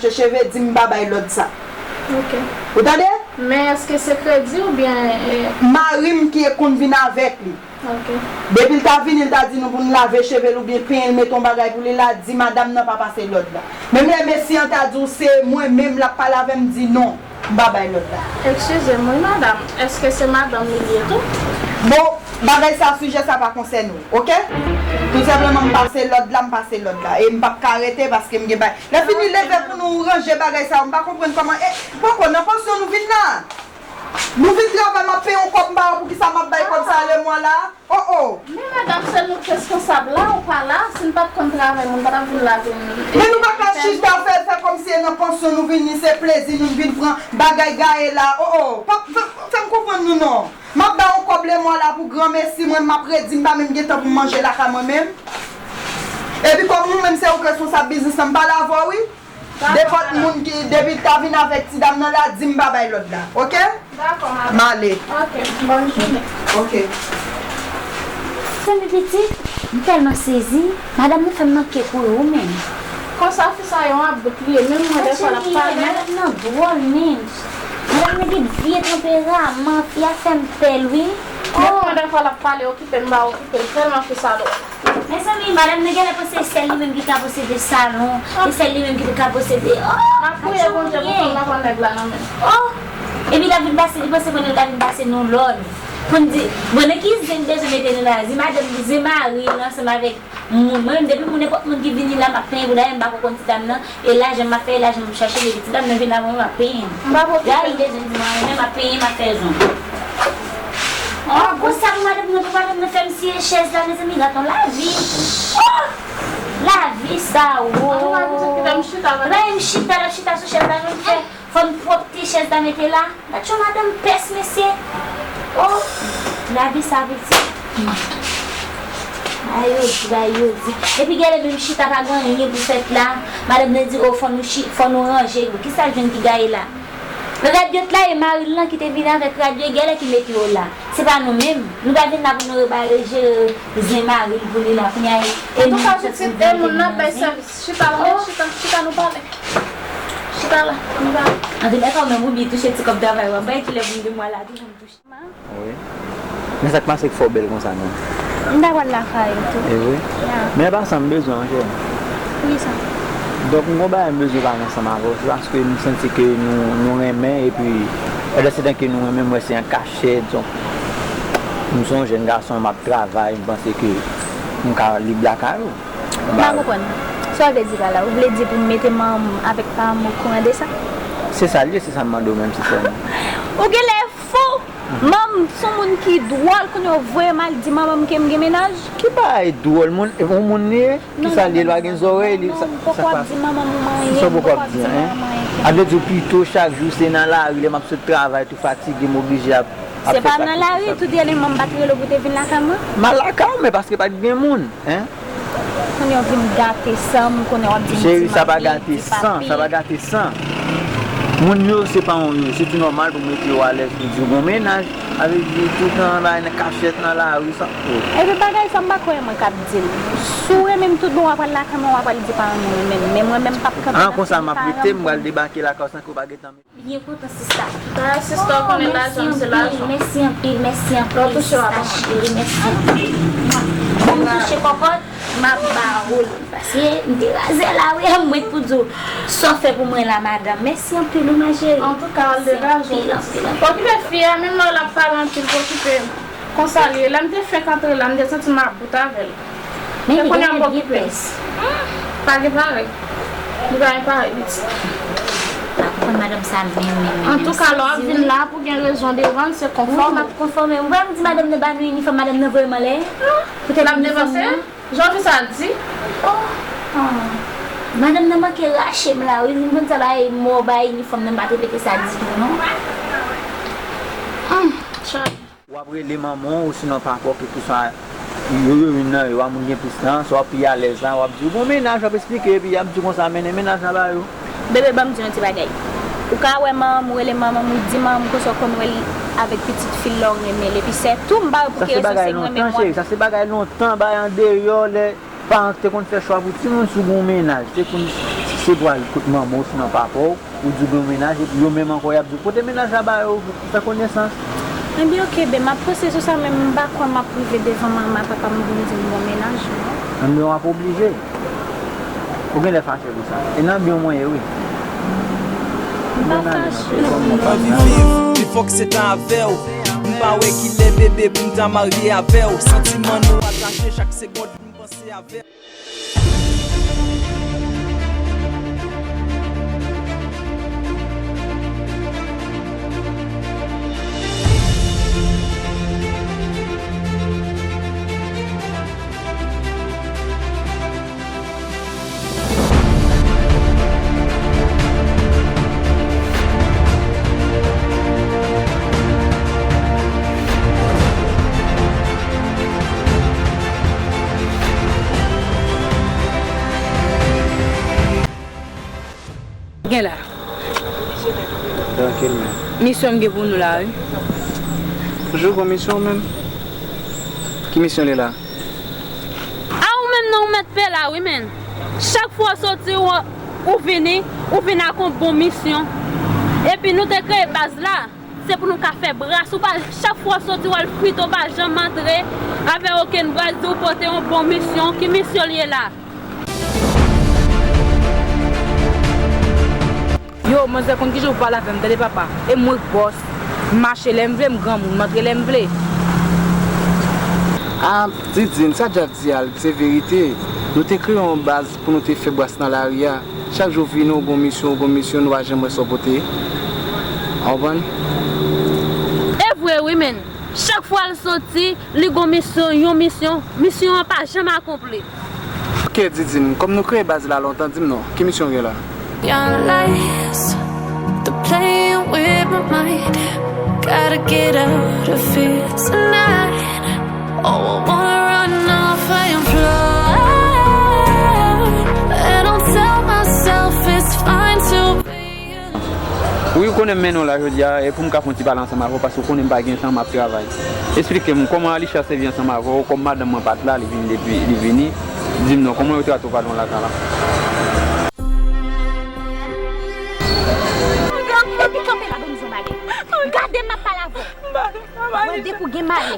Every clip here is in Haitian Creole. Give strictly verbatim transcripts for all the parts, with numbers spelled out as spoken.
cheve, di m pa bay lòd sa. Ok. Ou tande? Men èske se kredi oubyen. Mari m ki konn vin avèk li. Ok. Depi l ta vini, l ta di nou pou n lave cheve l oubyen penyen l, mete yon bagay pou li, l a di madanm nan pa pase lòd la. Menm lè mesye an ta di w se mwen menm l ap pale avè m, di non, m pa bay lòd la. Eskize m, wi, madanm. Èske se madanm li ye tou? Bon, bagay sa, sijè sa pa konsène w, ok? Tou senpleman, m pase lòd la, m pase lòd la. E m p ap ka rete paske m gen bay. Lè fini, leve pou nou ranje bagay sa yo. M pa konprann kòman. E, poko, nan pansyon nou vin la. Nou vin travay, m ap peye yon kòb, m pa wè poukisa m ap bay kòb sa le mwa la. Oh, oh. Men madanm, se nou k responsab la, ou pa la. Si n pa t konn travay, moun pa t ap vin la vin. Men nou pa ka chita fè, fè kòmsi e nan pansyon nou vini, se plezi nou vin pran bagay gaye la. Oh, oh. Pa, fè, fè m konprann nou non. M ap ba w kòb lemwa la pou granmesi mwen, m ap redi, m pa menm gen tan pou m manje lakay mwen menm. Epi kòm ou menm se ou k responsab biznis lan, m pale avè w wi. Nenpòt moun ki, depi l ta vin avèk ti dam nan la, di m pa bay lòd la, ok? Dakò, madanm. M ale. Ok, bòn jounen. Ok. Tande pitit, m tèlman sezi. Madanm nan fè m manke kouri wi menm. Konsa fi sa yon ap bout li ye, menm mwen dèfwa l ap pale. Madanm nan dwòl menm. Madanm nan gen vye tanperaman, fi a fè m pè l wi. Menm mwen dèfwa l ap pale, okipe m pa okipe l, tèlman fi sa dwòl. Mezanmi, madanm nan genlè panse se sèl li menm ki ka posede salon, se sèl li menm ki ka posede, oh. M ap priye Bondye pou fanm nan pran nèg la nan men l. Oh. Epi l ap vin pase, li panse konnen l ka vin pase nou lòd. Pou n di, bon, nan ki zen l bezwen mete nou la? Zen madanm, zen mari l ansanm avèk moun. Mwen menm, depi moun, nenpòt moun ki vini la, m ap penyen pou dayè, m pa ko konn ti dam nan. E lajan m ap fè, e lajan m ap chache, depi ti dam nan vin la, mwen menm m ap penyen. Gade, li bezwen di mwen, mwen menm m ap penyen, m ap fè zon. Oh, konsa pou madanm nan, pou madanm nan fè m siye chèz la, mezanmi, gad yon lavi. Oh! Lavi sa, wo. Antouka, pitit, kite m chita la. Bay m chita la, chita sou chèz la, jan m fè. Fò n pwòpte chèz la mete la. Gad yon madanm pès, mesye. Oh, lavi sa, pitit. Bay yo di, bay yo di. Epi genlè menm chita pa gen anyen pou fèt la. Madanm nan di, oh, fò nou chi, fò nou ranje. Kisa l jwenn ki gaye la? Radyòt la e mari l lan ki te vin avèk radyo e genlè ki mete yo la. Se pa nou menm. Nou pa vin la pou nou rebare jere zen mari l pou li la. Kounye a e nou. Antouka, pitit, e moun nan bay sèvis. Chita la, chita, chita nou pale. Chita la, nou pale. Antouka, ou menm ou byen touche ti kòb travay w ap bay, kilè pou m gen mwa la tou pou m touche. Wi. Men sa k pase k fè w bèl konsa menm? M ta pral lakay ou tou. E wi. Men e pa sa m bezwen, monchè. Poukisa? Donk, m gon bagay m bezwen pale ansanm avè w. Se paske m santi ke nou, nou renmen, epi pandan se tan ke nou renmen, m wè se an kachèt. Donk, m se yon jèn gason, m ap travay, m panse ke m ka lib lakay ou. M pa konprann. Sa w vle di pa la? Ou vle di pou m mete manman m avèk paran m okouran de sa? Se sa l ye, se sa m mande w menm, sensèman. Ou genlè fou! Manman m se yon moun ki dwòl, kounye a w voye m al di manman m ke m gen mennaj? Ki bagay dwòl, moun, yon moun li ye? Ki sa l ye, l pa gen zòrèy, li, sa, sa k pase? Sa w poko ap di an, en? A vle di w pito chak jou se nan lari, lè m ap sot travay tou fatige, m oblije ap, ap fè sakrifis. Se pa nan lari, tou dènyèman m pa t rele w pou te vin lakay mwen? M al lakay ou, men paske pa t gen moun, en? Kounye a w vin gate san m, kounye a w ap di m ti manmi, ti papi. Cheri, sa pa gate san, sa pa gate san. Moun yo, se pa yon yo, se tou nòmal pou mete yo alèz pou di w gon mennaj. Sa vle di, toutan bay nan kachèt nan lari, sa. Epi bagay sa, m pa kwè mwen k ap di l. Si w renmen m tout bon, w a pral lakay mwen, w a pral di paran m ou renmen m. Men mwen menm, m p ap kanpe nan figi paran m. An, konsa m ap rete, m pral debake lakay w san ke w pa gentan. Byen kontan, sista. Bagay sista, w konnen lajan m se lajan. Mèsi anpil, mèsi anpil, sista cheri, mèsi anpil. Mwen touche kòkòt, m ap ba ou l. Paske m te razè la, wi, a mwen pou di w sa w fè pou mwen la, madanm. Mèsi anpil, wi, ma cheri. Antouka, al degaje w. Okipe fi a, menm lè l ap pale anpil, pa okipe l. Konsa l ye. Lè m te fenk antre la, m te santi m ap bout avè l. Men li genlè byen pès. Pa gen parèy. Li pa gen parèy, pitit. Pa konprann madanm sa menm, menm, menm. Antouka, lè w ap vin la pou gen rezon devan l, se konfòme w. Wi, m ap konfòme. Ou pa di madanm nan ba nou inifòm, madanm nan voye m anlè? Poutèt inifòm nan? Jan w fè sa di? Oh, oh. Madanm nan manke rache m la, wi. M konn sa bay mò, bay inifòm nan, m pa t repete sa ditou, non. Hum, Charles. W ap rele manman w, osinon papa w, kèlkeswa yo, yo youn nan yo a, moun gen plis lan, sa w ap pi alèz la, w ap di w gon mennaj, w ap eksplike, epi y ap di w konsa, mennen mennaj la ba yo. Bebe, ban m di yon ti bagay. Ou ka wè manman m, ou rele manman m, ou di manman m konsa w konn wè l avèk pitit fi l la, ou renmen l. Epi sètou, m pa wè pou ki rezon se mwen menm w ap. Sa se bagay lontan, cheri, sa se bagay lontan, bagay andeyò, lè paran te konn fè chwa pou timoun si w gen yon mennaj. Te konn, Si w pral kot manman w, sinon papa w, ou di w gen yon mennaj, epi yo menm ankò y ap di w, "Pote mennaj la ba yo, fè konesans." Ebyen, oke, ben, m ap panse sou sa, men m pa kwè m ap rive devan manman papa m pou m di l m gon mennaj, non. Ebyen, w ap oblije. Ou genlè fache pou sa. E nan byen mwen ye, wi. M pa fache. Lavi viv, pi fò k se ta avè w. M pa wè kilè bebe pou m ta marye avè w. Santiman nou atache chak segonn m panse avè w. Gen la. Trankil, men. Misyon m gen pou nou la, wi. Toujou gon misyon, menm? Ki misyon li la? A ou menm non, ou mèt pè la, wi, menn. Chak fwa w soti, ou, ou vini, ou vin ak yon bon misyon. Epi nou te kreye baz la, se pou nou ka fè bras. Ou pa, chak fwa w soti, w al frite, w pa janm antre avè okenn bras, di w pote yon bon misyon. Ki misyon l ye la? Yo, manzè konn kijan pou pale avè m, tande papa. E mwen k bòs, m mache lè m vle, m granmoun, m antre lè m vle. A, Didine, sa Djaf di a, se verite. Nou te kreye yon baz pou nou te fè bras nan lari a. Chak jou w vini, w gon misyon, w gon misyon, nou pa janm wè sa w pote. Ou konprann? E vre wi, menn. Chak fwa l soti, li gon misyon, yon misyon, misyon an pa janm akonpli. Ok, Didine, kòm nou kreye baz la lontan, di m non, ki misyon w gen la? Young lies, they're playing with my mind. Gotta get out of here tonight. Oh, I wanna run off and fly. And I'll tell myself it's fine to be alone. Wi, ou konnen m mennen w la jodi a, e pou m ka fè yon ti pale ansanm avè w, paske ou konnen m pa gen tan, m ap travay. Esplike m, kòman Alisha sèvi ansanm avè w, kòm madanm mwen pa t la, li vin depi, li vini, di m non, kòman yo trate w pa lwen lakay la? Epi kanpe la, ban m di w bagay. Gade m ap pale avè w. Mwen depi w gen malè,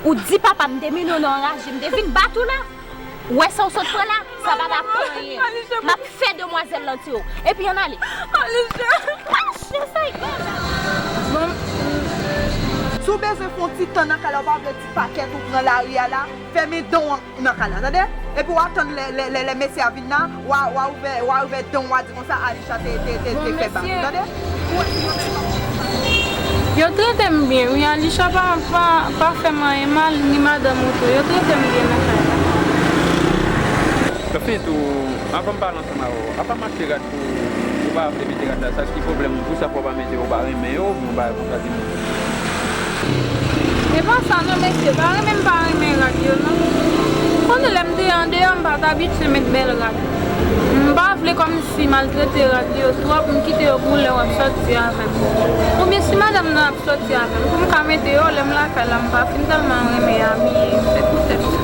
ou di papa m te mennen w nan anraje, m te vin bat ou la. Ou wè sa w sot pran la? Sa pa pa pou anyen. M ap fè demwazèl lan tire w. Epi ann ale. Alisha! Alisha, sa e gòl la. Bon. Si w bezwen fè yon ti tan nan kay la, ou pa vle ti pakèt ou pran lari a la, fèmen dan w nan kay la, tande? Epi w a tann lè, lè, lè, lè mesye a vin la, w a, w a ouvè, w a ouvè dan w, w a di konsa, Alisha te, te, te, te fè bak ou, tande? Yo trete m byen, wi. Alisha pa, pa, pa fè m anyen mal, ni madanm ou tou. Yo trete m byen nan kay la. Anfen tou, anvan m pale ansanm avè w, apa m achte rad pou ou pa vle mete rad la? Sa ki pwoblèm ou? Poukisa fò w pa mete yo, ou pa renmen yo, oubyen yon bagay konsa, di m? E pa sa non, mesye, pa renmen m pa renmen rad yo non. Ou konnen lè m te andeyò, m pa t abitye met bèl rad. M pa vle kòmsi maltrete rad yo twòp, m kite yo pou lè w ap sòti avè m. Oubyen si madanm nan ap sòti avè m, pou m ka mete yo lè m lakay la, m pa fin tèlman renmen abiye, se poutèt sa.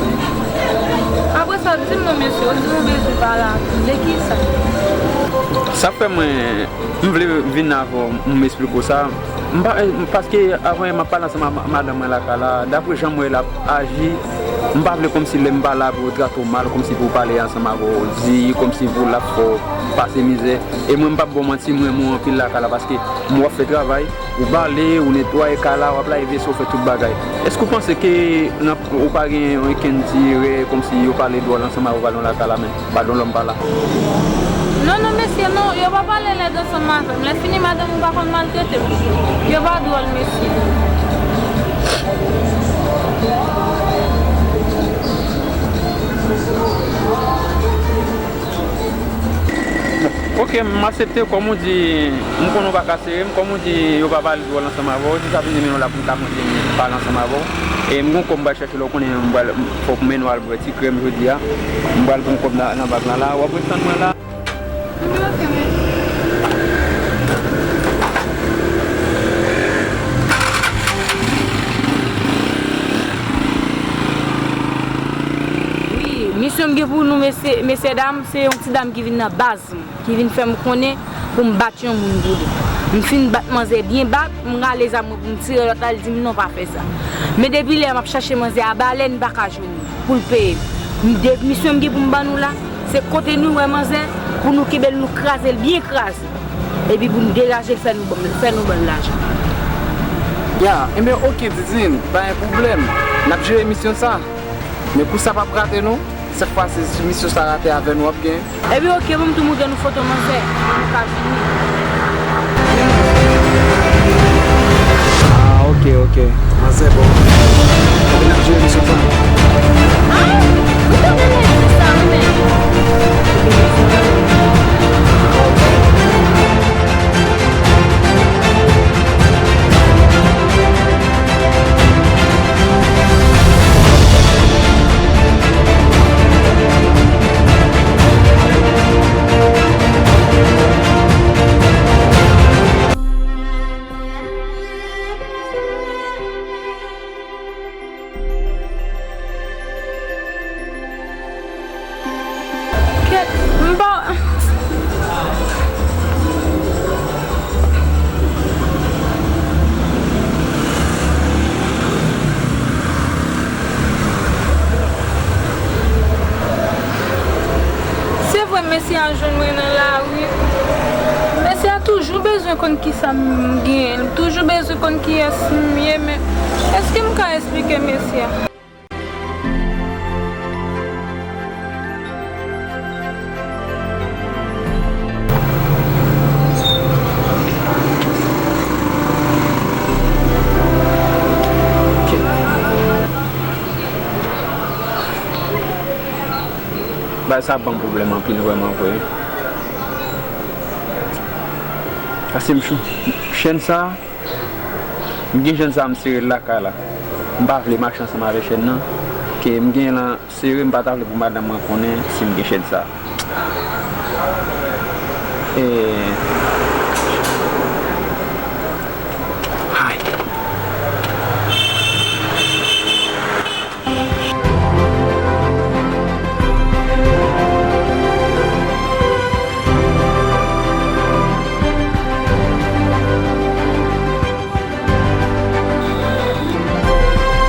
Apre sa, di m non, mesye, ou di nou bezwen pale avè m. De kisa? Sa fè mwen M vle vin avè w, m esplike w sa. M pa, eh, paske avan yè m ap pale ansanm ak ma-, madanm mwen lakay la, daprè jan m wè l ap aji, m pa vle kòmsi lè m pale avè w, trate w mal, kòmsi pou w pale ansanm avè w, di kòmsi pou l ap fè w pase mizè. E mwen, m p ap ba w manti, m renmen w anpil lakay la, paske m wè w ap fè travay, ou bale, ou netwaye kay la, w ap lave vesè, w fè tout bagay. Èske w panse ke nan, ou pa gen okenn ti erè, kòmsi yo pale dwòl ansanm avè w, pale w lakay la menm? Padon, lòm pa la. Non, non, mesye, non, yo pa pale lèd ansanm avè m. Lè fini, madanm ou pa konn maltrete m. Yo pa dwòl, mesye. Ok, m aksepte, kòm ou di, m konnen w pa ka sere m, kòm ou di, yo pa pale dwòl ansanm avè w, se sa vin mennen w la pou m ka kontinye pale ansanm avè w. E m gon kòb m pral chèche la, ou konnen m pral, fòk m mennen w al bwè ti krèm jodi a. M pral pran kòb nan, nan bak la la. W ap ret tann mwen la. Wi, m Misyon m gen pou nou, mesye, mesye dam, se yon ti dam ki vin nan baz mwen, ki vin fè m konnen pou m bat yon moun pou li. M fin bat manzè byen bat, m rale zam mwen pou m tire lòt la, li di m non, pa fè sa. Men depi lè m ap chache manzè a, ba lè n pa ka jwenn li pou l peye m. M de-, misyon m gen pou m ban nou la, se kote nou wè manzè, pou nou kenbe l, nou kraze l byen kraze. Epi pou n degaje l, fè nou ban, fè nou ban l lajan. Ya, enben oke, Didin, pa gen pwoblèm. N ap jere misyon sa. Men kou sa p ap rate non. Sèt fwa si misyon sa rate, avè nou w ap gen. Epi oke, ban m tou montre nou foto manzè, pou nou ka vini. Ah, oke, oke. Manzè bon. Epi n ap jere misyon sa. Ah, ou te konnen sa, wi, men. Kèt, m pa. Se vre, mesye a jwenn mwen nan lari. Mesye a toujou bezwen konn kisa m genyen. Li toujou bezwen konn kiyès m ye, men èske m ka esplike mesye a? Bagay sa ban m pwoblèm anpil vrèman vre. Paske m chou, chèn sa, m gen chèn sa, m sere l lakay la. M pa vle mache ansanm avèk chèn nan. Ke m gen lan sere, m pa ta vle pou madanm mwen konnen si m gen chèn sa. E, hay.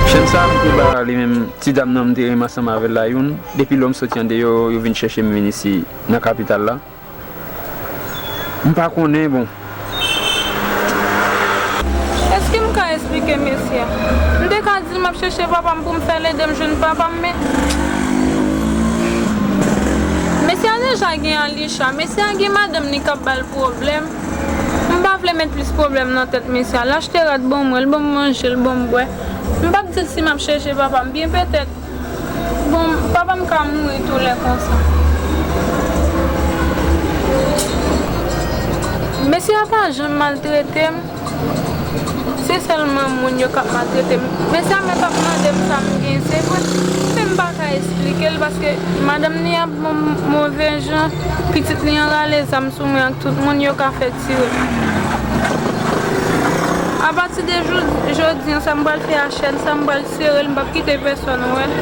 Chèn sa a, m te ba li menm, ti dam nan m te renmen ansanm avè l la, youn. Depi lò m soti andeyò, yo vin chèche m vin isi nan kapital la. M pa konnen, bon. Èske m ka esplike mesye a? M te ka di l m ap chèche papa m pou m fè l ede m jwenn papa m, men mesye a deja gen Alisha. Mesye a gen madanm li k ap ba l pwoblèm. M pa vle met plis pwoblèm nan tèt mesye a. L achte rad ban mwen, l ban m manje, l ban m bwè. M p ap di l si m ap chèche papa m, byen petèt. Bon, papa m ka mouri tou lè konsa. Mesye a pa janm maltrete m. Se sèlman moun yo k ap maltrete m. Mesye a menm p ap mande m sa m gen, se vre. Men m pa ka esplike l paske madanm li ap ban m move jan, pitit li an rale zam sou mwen ak tout moun, yo ka fè tire. Apati de jodi, jodi an, sa m pral fè a chèn sa, m pral sere l, m p ap kite pèsonn wè l.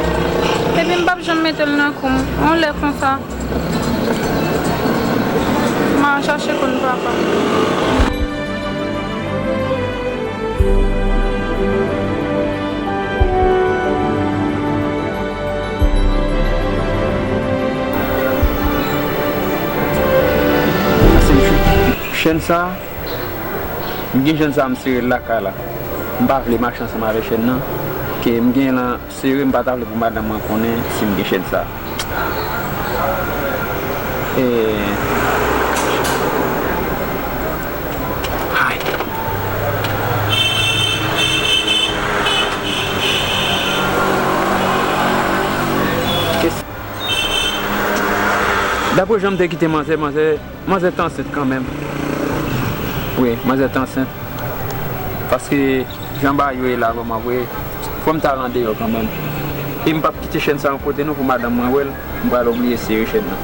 Epi m p ap janm mete l nan kou m. Yon lè konsa, m a chache konn papa m. Chèn sa, m gen chèn sa, m sere l lakay la. M pa vle mache ansanm avèk chèn nan. Ke m gen lan sere, m pa ta vle pou madanm mwen konnen si m gen chèn sa. E, hay. Daprè jan m te kite manzè, manzè, manzè t ansent kanmenm. Wi, manzè t ansent. Paske jan bagay yo ye la vrèman vre, fò m t al andeyò kanmenm. E m p ap kite chèn sa yon kote non pou madanm mwen wè l, m pral obliye sere chèn nan.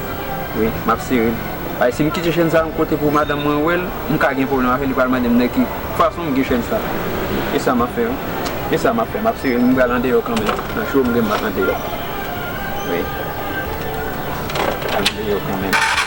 Wi, m ap sere l. Ay, si m kite chèn sa yon kote pou madanm mwen wè l, m ka gen pwoblèm avè l, li pral mande m nan ki fason m gen chèn sa. E sa m ap fè, wi. E sa m ap fè, m ap sere l, m pral andeyò kanmenm. Nan cho m gen m pral andeyò. Wi. Ann li yo kanmenm.